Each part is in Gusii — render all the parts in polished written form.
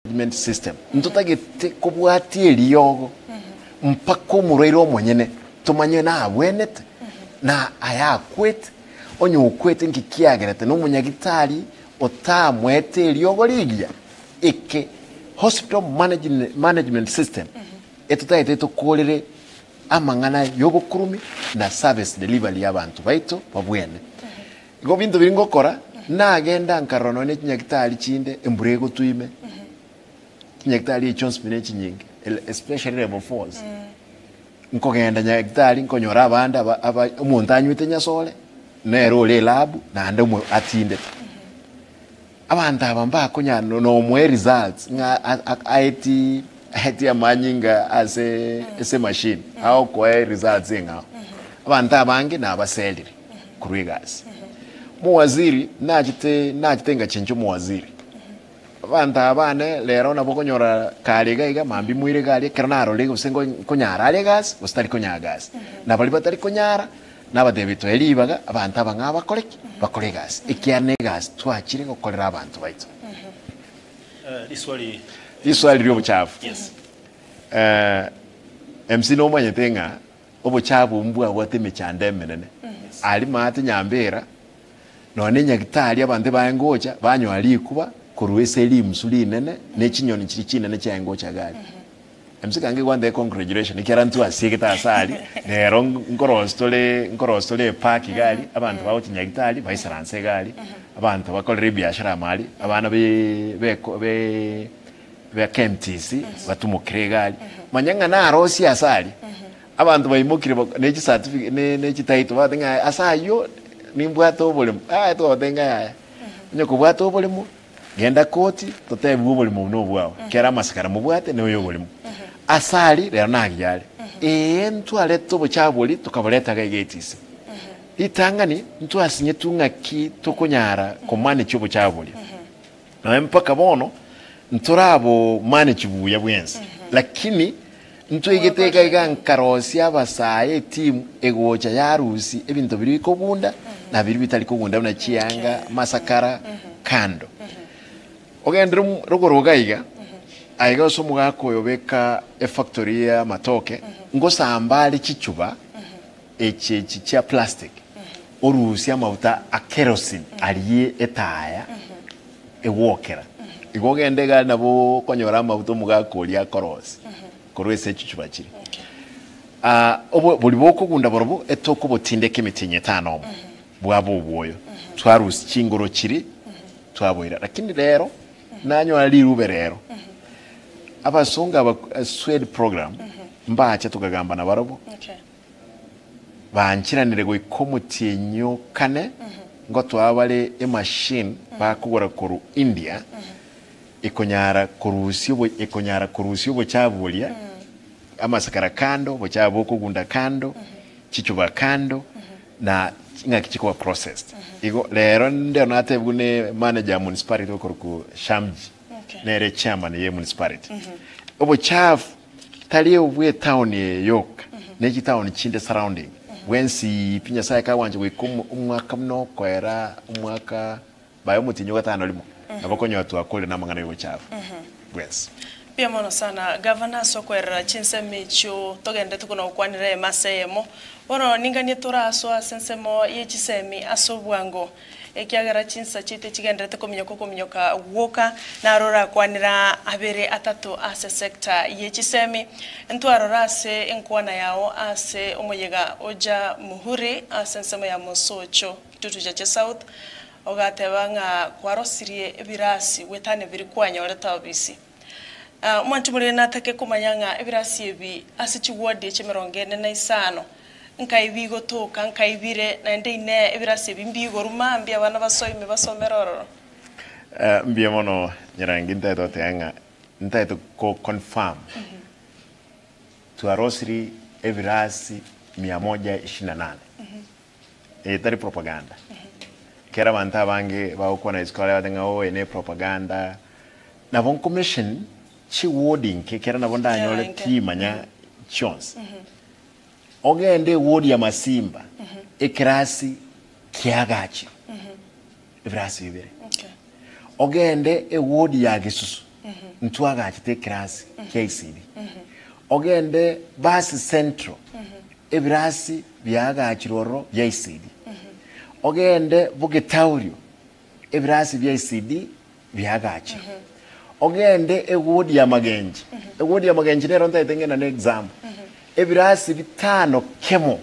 Management system. Ntotagete kobwatia eriogo mpaka omorwaire omonyene tomanye nabwenete na ayakwete, onye okwete nki kiagerete na omonyagitari otamoete eriogo rigiya. Eke hospital management system etotagete tokorere amang'ana yobokurumi na service delivery ya abanto baito babwene. Igo binto biria ngokora, nagenda nkarora nonya ne chinyagitari chinde embura egotwa ime, chinyagitari echio chionsi pi ne chinyinge, especially level fours. Nkogenda nyagitari nkonyora abande aba aba omonto anywete nyasore, nere ore elab naende omo atindete. Abanto aba mbakonyara nomoe results ng'a aeti aeti amanyinga ase ase emachine agokoe results eng'ao. Abanto abange nabaserire korwa egasi. Omowaziri nachete nachete ngachencha omowaziri, abanto aba bane rero nabo okonyora kare iga iga mambia moire iga aria ekero narorire gose nkonyara are egasi gose tari konyara egasi. Na baria batari konyara. Nabateebie, Toe ribaga abanto aba ng'a bakore ki? Bakore egasi, ekiagera negasi twachire gokorera abanto baito. Riswali Riswali ri'obochafu. Yes. MC nomanyete ng'a obochafu obwo mbwabwate emechando emenene. Aria maate Nyambera, nonya na enyagitari abanto ebaye ngocha, banyora rikuba korwa ase rimusu rinene, ne chinyoni chiria chinene chiaye ngocha iga aria. MC kange gwantebia congratulation ekiagera ntwasiegete ase aria, rero nkorosia tore nkorosia tore epark iga aria, abanto bagochia nyagitari baisaranse iga aria, abanto bakorere ebiashara amo aria, abana be beko be ba KMTC batumokire iga aria, manya ng'a narosie ase aria, abanto baimokire bak ne chicertificate ne ne chititle bagoteba ng'a ase aywo nimbwate oboremo, yaya twabatebia ng'a yaya, onye kobwate oboremo. Genda koti, totebigwe oborimo obo nobwao, kera amasikara mobwate noyo oborimo. Ase aria rero nagiya are. Ee, ntwarete obochafu boria tokaboreta iga iga etisi. Ritang'ani ntwasinyetwe ng'aki tokonyara komanage obochafu boria. Nonya mpaka bono ntorabomanage buya bwensi, lakini ntwaigete iga iga nkarosia abasae etimu egocha yarusia ebinto biria bikogunda na biria bitari kogunda buna chianga, amasakara, kando. Ogenderere mo rogoro iga iga, aiga ase omogaka oyo beka efactory ya amatoke, ngosamba are chichuba echi echi chia plastic, orusie amafuta a kerosene aria etaya egwokera. Igo ogende iga nabo okonyora amafuta omogaka oria akorosia korwa ase echichuba chiria. Ah, obo boria bokogunda borobwo etokobotindeka emetienyi etano omo, bwaba obwoyo, twarusia chingoro chiria twaboira. Lakini rero nanyora rirube rero, abasongo aba Swed program mbache tokagamba nabarobwo. Okay. Banchiranire goika omotienyi o kane, ngotoa bare emachine bakogora korwa India, ekonyara korusia obo ekonyara korusia obochafu boria, amasakara kando, obochafu bokogunda kando, chichuba kando, na ng'aki chikoba processed. Igo rero ndero natebigwe ne manager ya municipality okorokwa Shamji, Okay. nere chairman ye municipality. Obochafu Tari obw'etaoni eye yoka, ne chitaoni chinde surrounding, bwensi pi Nyasaye kagwancha goika omwaka buna okoera omwaka by omotienyi o gatano rimo, nabo okonyora twakorire namang'ana y'obochafu bwensi. Mbuya mono sana Gavana ase okoerera chinsemo echio togenderete kona gokwanera eyemo ase eyemo. Bono ninganie torasoe ase ensemo ye chisemi ase obwango. Ekiagera chinsa chiaito chigendererete kominyoka okominyoka gwoka, naro orakwanera abere atato ase sector ye chisemi. Ntwarora ase enkwana yao ase omoyega oja Muhuri ase ensemo ya Mosocho, Kitutu Chache South, ogateba ng'a kwarosirie ebirasi gwetania biria kwanyorete obisi. Omonto morere natake komanya ng'a ebirasi ebi ase chiwodi echi emerongo ene na isano, nkai bigotoka, nkai bire, naende inee ebirasi ebi mbigorwa mambia abana basoime basomere ororo? Mbuya mono Nyarangi ntaete goteba ng'a ntaete ko confirm twarosiri ebirasi mia moja ishirini na nane. Eye tari propaganda. Ekero abanto abange bagokwana isiko aria bagoteba ng'a oo eye ne propaganda, nabo nkomention chiward inke ekero nabo ndanyore Yeah, inke. timanya chionsi. Ogende eward ya Masimba, ekerasi kiagachirwe, ebirasi bibere. Okay. Ogende eward ya Gesusu, Ntwagachete ekerasi kia ECD. Ogende Basi Central, ebirasi biagachirwe ororo bia ECD. Ogende Bogetaurio, ebirasi bia ECD biagachirwe. Ogende eward ya Magenchi, eward ya Magenchi nero ntaete ng'enda na example, ebirasi bitano kemo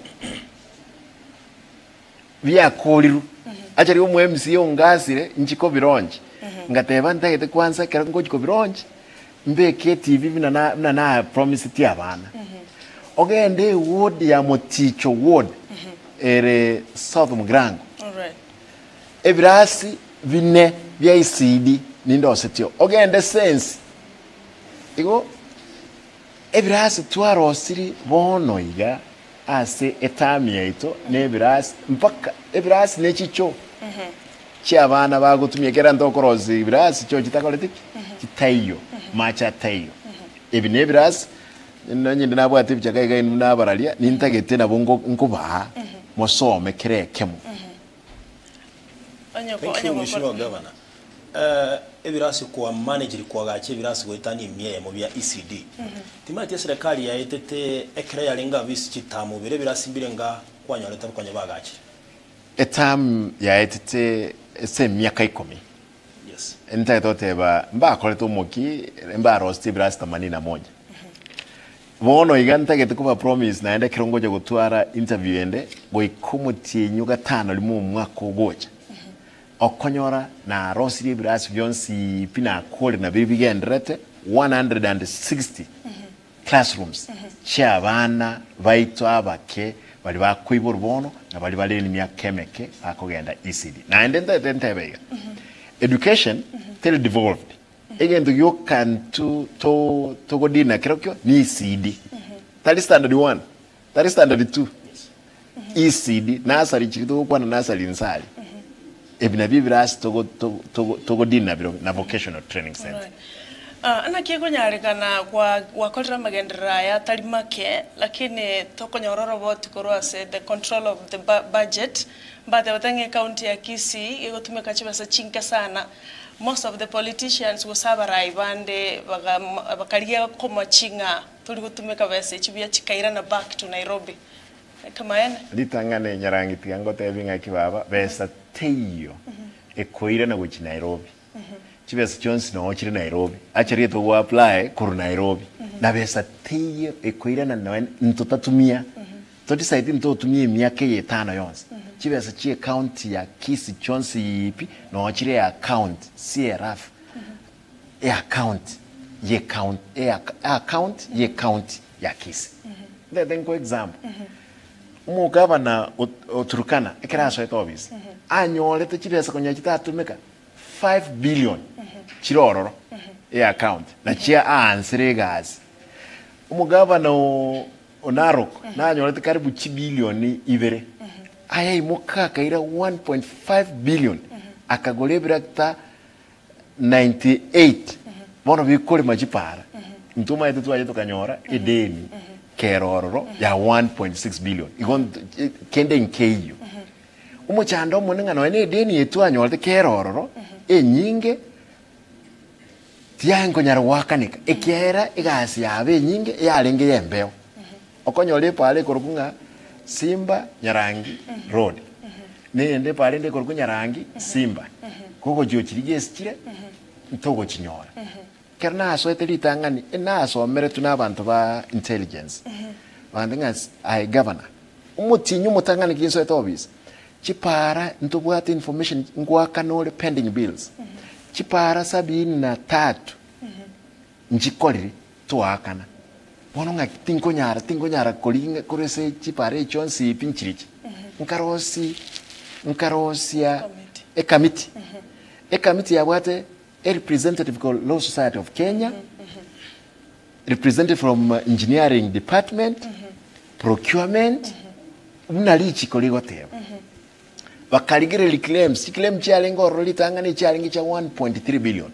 biakorirwe. Achari omo MCA ongasire nchi kobilaunch, ngateba ntagete kwanza ekero ngochi kobilaunch, mbeke etv buna na buna na promisetie abana. Ogende eward ya Moticho ward ere South Mugirango, Alright. ebirasi bine bia ECD nindosetio. Ogende Sensi, igo ebirasi twarosiri bono iga ase eterm yaito na ebirasi mpaka ebirasi ne chichoo chia abana bagotumia ekero ntokorosia ebirasi choo chitakoreti ki? Chitaiyo, mache ataiyo. Ebi na ebirasi, nonye inde nabwate ebichaka iga inwe nabararia, nintagete nabo ngo nkobaa mosome kera ekemo. Onye ko- Thank you onye Mheshimiwa gokora Governor. Ebirasi kwa managed kwagacha ebirasi goetania emia eyemo bia ECD. Timanyeti eserekari yaetete ekero yarenge abwo ase chitamu bire ebirasi mbire nga kwanyorete konya bagachire. Eterm yaetete ase emiaka ikomi. Yes. Ntagete goteba mbakorete omoki mbaroseti ebirasi themanini na moja. Bono iga ntagete koba promise naende ekero ngocha gotwara interview ende goika omotienyi o gatano rimo omwaka ogocha. Okonyora narosirie ebirasi bionsi pi nakore nabio bigendererete 160 classrooms chi'abana baito abake baria bakoiborwa bono na baria bare nemiaka emeke bakogenda ECD. Naende ntagete ntebe iga, education teri devolved, egento gioka nto to togodina kerokio ni ECD, tari standard one, tari standard two, ECD, nursery chiria togokwana nursery nsa aria, ebi nabio ebirasi togo togo togo togodina birobio na vocational training centre. Alright. Ah, naki ekonyarekana gwa gwakorire amagenderero aya atari make, lakini tokonyora oroboti korwa ase the control of the bu budget, mbatebete ng'a ecounty ya Kisii egotumeka chibesa chinke sana, most of the politicians gose abarai bande baga bakarigia komochi ng'a tori gotumeka besa echi buya chikairana back to Nairobi. Ekemaene. Ritang'ani Nyarangi tiga ngotebi ng'aki baba, besa teiyo ekoirana gochia Nairobi. Chibesa chionsi noo chire Nairobi. Acha rieta ogo apply korwa Nairobi. Na besa teiyo ekoirana nonya ntotatumia. To decide ntotumia emiaka eye etano yonsi. Chibesa chie ecounty ya Kisii chionsi pi noo chire eaccount CRF. Eaccount ye county eaccount ye county ya Kisii. Ntete nkoe example. Omogavana o Turkana ekero asoete office anyorete chibesa konya chitatumeka 5 billion chire ororo eaccount nachia aansire egasi. Omogavana o Narok nanyorete karibu chibilioni ibere ayaimoka akaira 1.5 billion akagora ebirakita 98 bono bikorema chipara intwe omanyete twaye tokanyora edeni kera ororo ya 1.6 billion igo kende nkeiyo omochando omonene ng'a nonya na edeni eye twanyorete kera ororo enyinge tiankonyara goakaneka ekiagera egasi yabo enyinge yarenge ya embeo okonyora epara ekorokwa ng'a Simba Nyarangi road neyende epara ende ekorokwa Nyarangi Simba kogochia ochirigia ase chire ntogochinyora. Ekero nasoete ritang'ani enasomeretwe na abanto ba intelligence bagantebia ng'a aye governor omotienyi omotang'ani ginsoete office chipara ntobwate information ngoakana ore pending bills chipara sabini na tatu nchikorire Toakana. Bono ng'aki tinkonyara, tinkonyara koringa korwa ase chipara echi chionsi pi nchiriche. Nkarosi, nkarosia ekamiti. Ekamiti yabwate a representative korwa Law Society of Kenya, representative from engineering department, procurement, buna richiko rigoteba. Bakarigereria claims, chiclaim chiarenge ororo ritang'ani chiarenge chia 1.3 billion.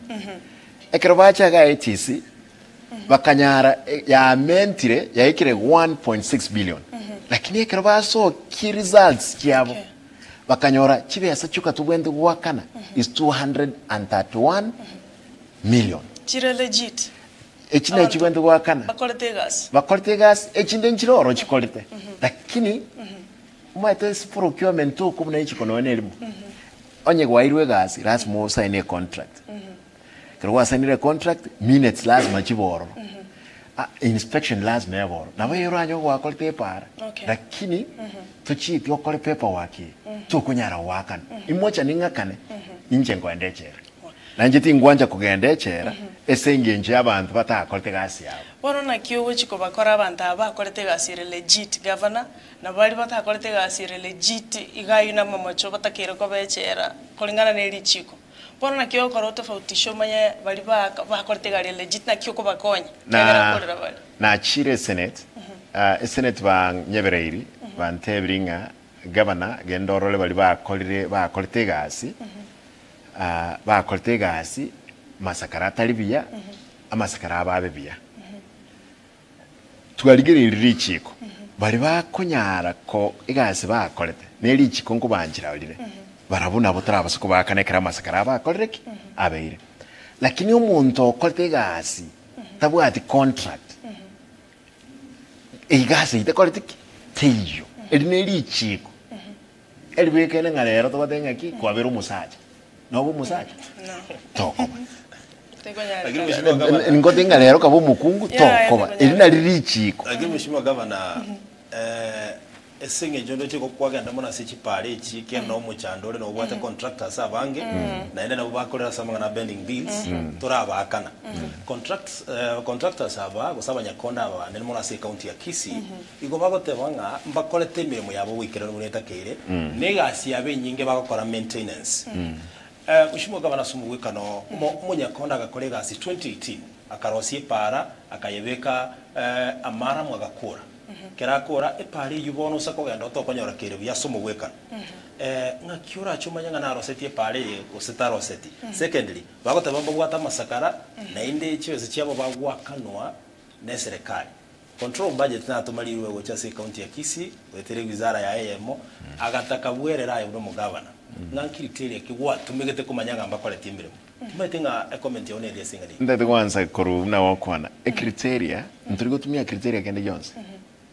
Ekero bacha iga ATC, bakanyara eh, yamentire yaikire 1.6 billion. Lakini ekero basokie results chiabo, Okay. bakanyora chibesa chioka tobwenerete goakana is 231 million. Chire legit. Echi nachi Abanto bwente goakana. bakorete egasi. Bakorete egasi, echinde nchire oro chikorete. Lakini, omanyete ase procurement oko buna echiko nonya na erimo, onye gwairwe egasi lasima osaine econtract. Ekero gwasainire econtract, minutes lasima chibe ororo, ah inspection lasima ebe ororo. Nabo eye oranyore gwakorete epaara, Okay. lakini tochieti okore paperwork eye, tokonyara goakana. Imocha ning'akane, inche nkoenda echela. Na inche tingwancha kogenda echela ase engencho y'abanto batakorete egasi yabo. Bono naki ogochia kobakora abanto aba bakorete egasi ere legit governor, na baria batakorete egasi ere legit iga aywo namamocho batakeire koba echela koreng'ana ne richiko. Bono naki ogokora otofautishe omanye baria ba bakorete egari ere legit naki okobakonya ekiagera Na nkorera bare. nachire esenate, esenate banyebereiri bantebirie ng'a governor genda orore baria bakorire bakorete egasi, bakorete egasi masakara atari buya, amasakara abo abe buya. Twarigereiri richiko, baria bakonyara ko egasi bakorete, ne richiko nkobanchera rire, barabwo nabo torabase kobaakana ekero amasakara abo akorire ki? Abeire. Lakini omonto okorete egasi tabwati contract, egasi eyio tekoreti ki? Teiyo. Eri ne richiko. Eribekene ng'a rero togoteba ng'aki kwabera omosacha. Nobe omosacha? No. Tokoba. Lakini mheshimiwa gavana, Nkote ng'a rero kaba omokungu Yeah, tokoba. yeah, Eri nari richiko. lakini mheshimiwa gavana eh, ase eng'encho ndoche igo kwagenda mono ase chipara echi kende na omochando ore nobwate contractors abange naende nabo bakorera ase amang'ana a bending bills torabaakana. Contracts eh, contractors aba gose abanyakonda aba bande mono ase ecounty ya Kisii Igo bagoteba ng'a mbakorete emeremo yabo goikeranu buna etakeire, na egasi yabo enyinge bagokora maintenance. Mheshimiwa Gavana ase omogwekano, omo omonyakonda agakora egasi 2018, akarosia epaara, akayebeka amaaramu agakora. Ekero akora, epaara eyio bono ase kogenda otokonyora kere buya ase omogwekano. Ng'aki orache omanye ng'a narosetie epaara eye gose taroseti? Secondly, bagoteba mbabwate amasakara, naende chibesa chiabo bagoakanwa neserekari. Control of budget natomarirwe gocha ase ecounty ya Kisii goetera ewizara yaye eyemo agataka bwerere aye buna omogavana ng'a ncriteria ki gwatumegete komanya ng'a mbakoreti emeremo. Timanyeti ng'a ecomment yao neri ase eng'ana eyio. Ntagete goansa korwa buna gokwana, ecriteria, ntori gotumia criteria kende gionsi.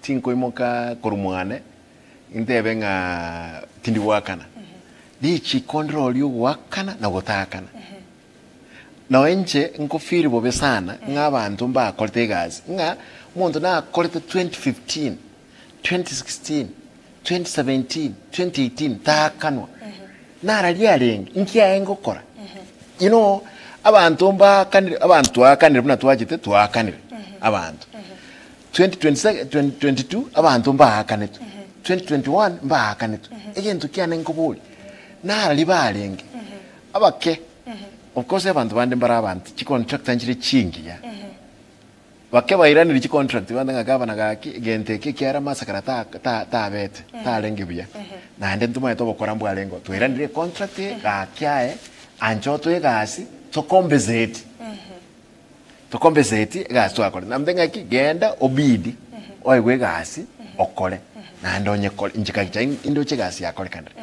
Tinkoimoka korwa mwane, ntebe ng'a tindi goakana. Richiko ndire ogoakana na gotaakana. Nonya inche nkofeel bobe sana ng'a abanto mbakorete egasi, ng'a omonto nakorete 2015, 2016, 2017, 2018 taakanwa, nararia arenge, inki aye ngokora? You know, abanto mbaakanire, abanto twaakanire buna twachete twaakanire abanto. 2022 2022 abanto mbaakanetwe, 2021 mbaakanetwe, egento kiane nkoboria, nararia barenge, abake. Of course abanto bande mbare abanto chicontract nchire chingiya bake bairanire chicontract bande ng'a gavana gaki egento eke ekiagera amasakara ta ta tabete tarenge buya naende ntomanyete obokora mbwarenge oo twairanire econtract eye gaki aye ancha otoe egasi tocompensate tocompensate egasi twakorete naende ng'aki genda obidi oegwe egasi okore naende onyekore inche kagicha indoche egasi yakorekanire.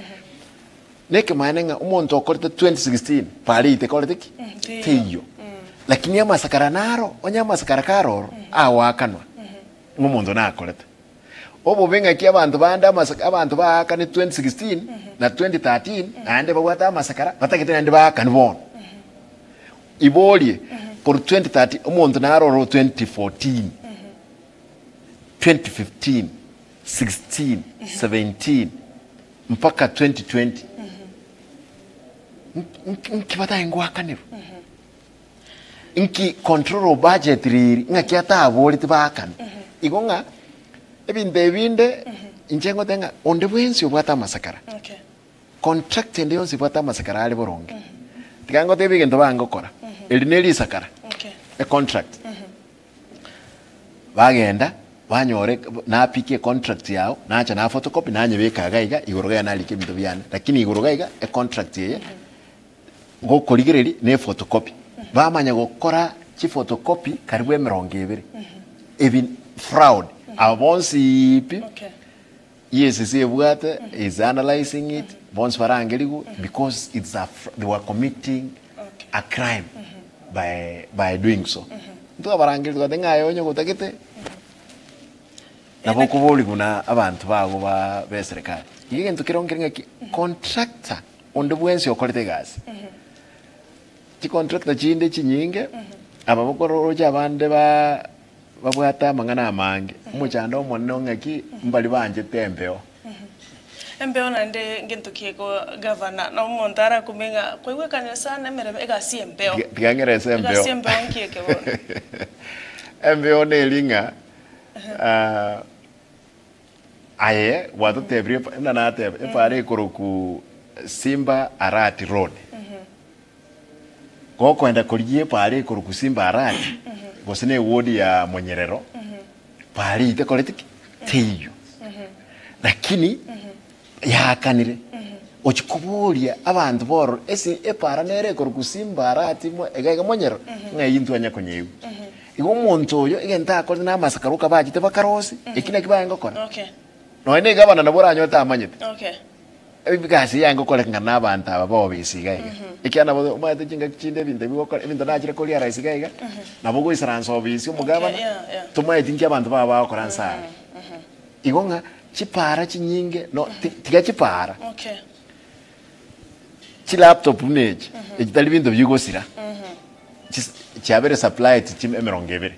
Nekemaene ng'a omonto okorete 2016 pare tekorete ki? Teiyo. Lakini amasakara naro, onye amasakara kare oro, agoakanwa ng'a omonto nakorete. Obobe ng'aki abanto bande amasa abanto baakane 2016 na 2013 naende babwate amasakara batagete naende baakane bono. Iborie, korwa 2013 omonto naro oro 2014, 2015, 16, 17, mpaka 2020 nki batae ngoakanerwa nki control of budget riri ng'aki ataboreti baakane igo ng'a ebinto ebinde inche ngoteba ng'a onde bwensi obwate amasakara Okay. contract ende yonsi ebwate amasakara are boronge tiga ngotebie egento bangokora eri ne risakara Okay. econtract Bagenda, banyora napika econtract yao, nacha na photocopy nanyebeka iga iga, igoro iga narika ebinto biane, lakini igoro iga iga econtract eye, gokorigereria na ephotocopy. Bamanya gokora chiphotocopy karibu emerongo ebere, ebi fraud, aba bonsi pi, Okay. EACC ebwate is analyzing it, bonsi barangerigwe because it's a they were committing Okay. a crime. By by doing so. Ntwabarangeria togoteba ng'a aye onye gotagete, nabo okoboria na abanto bago ba ba eserekari. Iga egento kere nkere ng'aki, contractor onde bwensi okorete egasi, chicontractor chinde chinyinge, aba bokoroche abande ba babwate amang'ana amange, omochando omonene ong'aki, mbari banchete embeo. Embeo naende ngento ki eko gavana na omonto arakume ng'a kwaigwekanire sana emeremo egasi y'embeo. Tiga tiga ng'erese embeo. Egasi y'embeo nki eke bono? Embeo neri ng'a aye gwatotebirie epa buna nateba epara ekoroku Simba Arati Road. Gokoenda korigia epara ekoroku Simba Arati gose na eward ya Monyerero, para eyio tekoreti ki? Teiyo. Lakini yaakanire, ochia koboria abanto bororo ase epara nere ekoroku Simba Arati mo iga iga Monyerero, ng'a eyio ntwanya konyeigwa. Igo omonto oyo egento akorete na amasakara oka bachete bakarosia, eki naki barenge gokora. Okay. Nonya na egavana nabo oranyore tamanyete. Okay. Egasi yaye ngokoreka ng'a nabanto aba b'obisi iga iga. Ekiagera nabo omanyete chingaki chinde ebinto ebi gokora, ebinto nachire koria rahisi iga iga, nabo ogoisaransa obisi omogabana, Okay, yeah, yeah. tomaeti nki abanto baba bagokora nse aria. Igo ng'a chipaara chinyinge no ti tiga chipaara, Okay. chilaptop buna echi, echi tari binto bigosira, chis chiabere supplied chi emerongo ebere.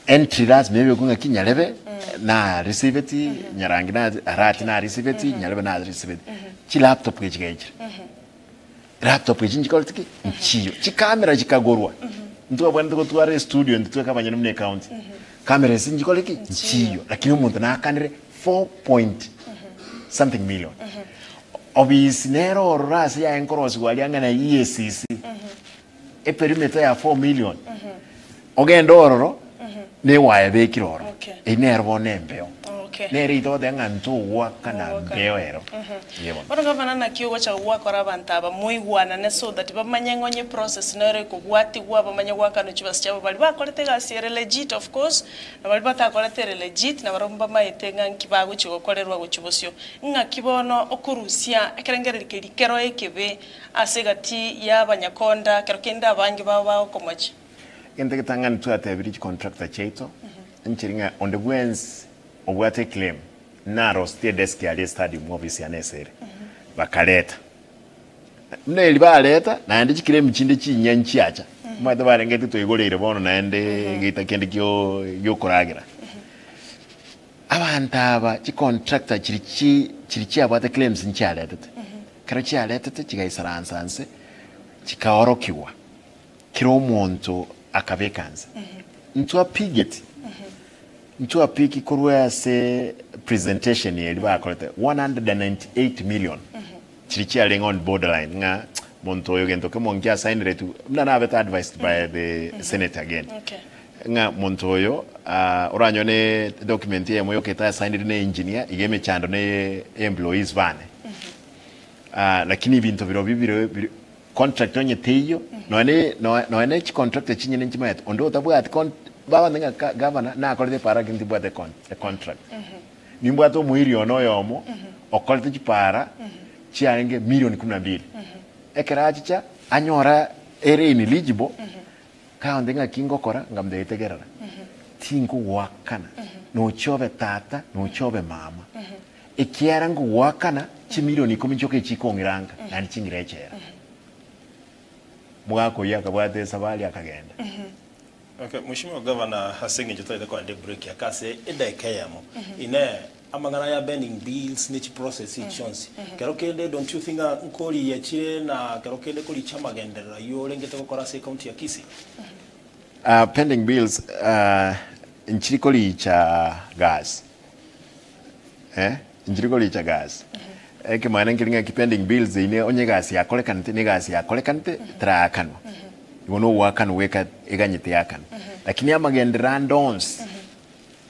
Entry lazima ebekwe ng'aki nyarebe naresibeti, nyarangi na arati naresibeti, nyarebe naresibeti. Chilaptop echi gaichire, laptop echi nchikoreti ki? Nchiyo. Chikamera chikagorwa, ntwabwenerete gotwara estudio intwe tweka abanyene buna ecounty. Camera esi nchikore ki? Nchiyo. Lakini omonto nakanire four point something million. Obisi nere ororo ase yaye nkorosiwa aria ang'e na EACC. Eperimeter ya 4 million ogende ororo newayebekire ororo Okay. eyio nero bono embeo Okay. nere eyio togoteba ng'a ntogwakana Togwakana. mbeo ero Eeh bono. Bono gavana naki ogocha gwakora abanto aba moigwanane so that bamanye ng'a onye process nero ekobwatigwa bamanye goakanwa chibesa chiabo baria bakorete egasi ere legit of course na baria batakorete ere legit nabarabwo mbamaete ng'a nki bagochia gokorerwa gochia bosio. Ng'aki bono okorusia ekerengererio keria kero ekebe Ase egati y'abanyakonda, ekero kende abange babo bagokomochia. Egento egetang'ani twatebirie chicontractor chiaito nchiri ng'a onde bwensi obwate eclaim narositie edesk aria estadium office yane ase ere, bakareta. Buna eri bareta naende chiclaim chinde chinyia nchiacha, omanyete barengete twaigoreire bono naende egeita kende kio giokoragera. Abanto aba chicontractor chiri chi chiri chiabwate claims nchiaretete. Ekero chiaretete chigaisaransa nse, chikaorokigwa, kera omonto akabeka nse. Ntwapigeti, ntwapiki korwa ase presentation eria bakorete 198 million chiri chiarenge on borderline ng'a monto oyo gento kemo nkiasainiretwe buna nabete advised by the senate again. Okay. Ng'a monto oyo oranyore ne edocument eyemo yoka etasainiri ne engineer iga emechando ne employees bane. Lakini ebinto birobio bire bire contract onye teiyo nonya ne nonya ne chicontractor chinyene nchimaete onde otabwati con bagontebia ng'a ka gavana nakorete epaara lakini timbwate econ econtract. Nimbwate omoiri one oyomo okorete chipaara chiarenge milioni kumi na mbili. Ekero achicha anyora ere ineligible. Kaonte ng'aki ngokora, nkamotebia tegerera, tinkogoakana, nochia obe tata, nochia obe mama, ekiagera nkogoakana chimilioni ikomi chioka echikong'ira nka, naende ching'ire echela. Omogaka oyio akabwata esabari akagenda. Okay, Mheshimiwa Governor, ase eng'encho totagete kogenda ebreak ake ase edaika eyemo, inee, amang'ana aya bending bills ne chiprocess echi chionsi, kero kende don't you think ng'a nkorigia chire na kero kende korigia amagenderero ayio orengete gokora ase ecounty ya Kisii? Ah, pending bills ah, nchiri koricha gasi eh, nchiri koricha gasi ekemana nkeri ng'aki pending bills eyio onye egasi yakorekanete na egasi yakorekanete teraakanwa igo na ogoakanwa goika eganyete yakanwa lakini amagenderero ande onsi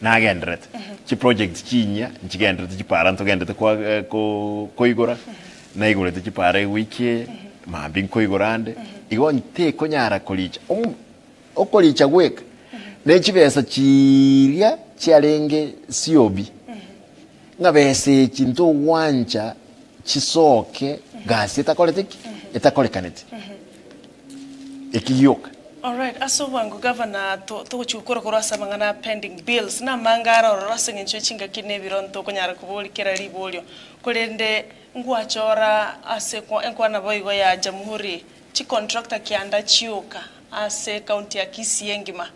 nagendererete chiproject chinyia nchigendererete chipara ntogenderete kwa ko koigora naigorete chipara ewiki eye mambia nkoigora ande igo ntekonyara koricha omo okoricha gweka ne chibesa chiiria chiarenge siobi ng'a besa echi ntogwancha chisoke gasi etakorete ki? Etakorekaneti. Eki gioka. Alright, ase obwango gavana to togochia gokora korwa ase amang'ana a pending bills, na amange are ororo ase eng'encho ye chingaki na ebiro ntokonyara koboria kera riborio. Korende ngwachora ase ekwa enkwana boigo ya Jamhuri, chicontractor kianda chioka ase ecounty ya Kisii engima.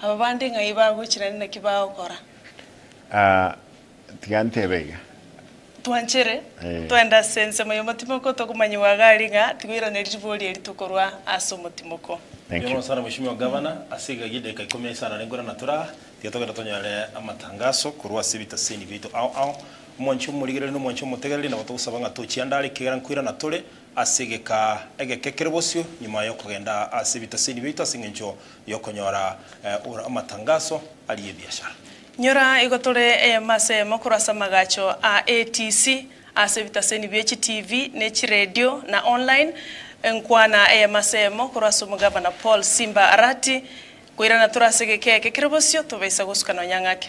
Aba bande ng'ai bagochia naende naki bagokora? Ah, tiga ntebe iga. Twanchere, Eh. twende ase ensemo y'omotimoko tokomanyiwa iga aria ng'a tigoiraneria ribori eri tokorwa ase omotimoko. Thank Mbuya you. mono sana Mheshimiwa Governor, ase iga gie dakika ikomi na isano na nkorana tora, tiga togende tonyore amatangaso korwa ase ebitaseni biaito ao ao. Omwanchi omorigereria na omwanchi omotegereri nabo togosaba ng'a tochianda are ekiagera nkoirana tore ase egeka egeke kere bosio nyuma yokogenda ase ebitaseni biaito ase eng'encho yokonyora ora amatangaso aria ebiashara. Nyora igo tore eyemo ase eyemo korwa ase amagacho a ATC, ase ebitaseni bie chitivi, ne chiredio, na online, enkwana eyemo ase eyemo korwa ase omogavana Paul Simba Arati, koirana tore ase egeka eke kere bosio tobaisa gosuka nonya ng'ake.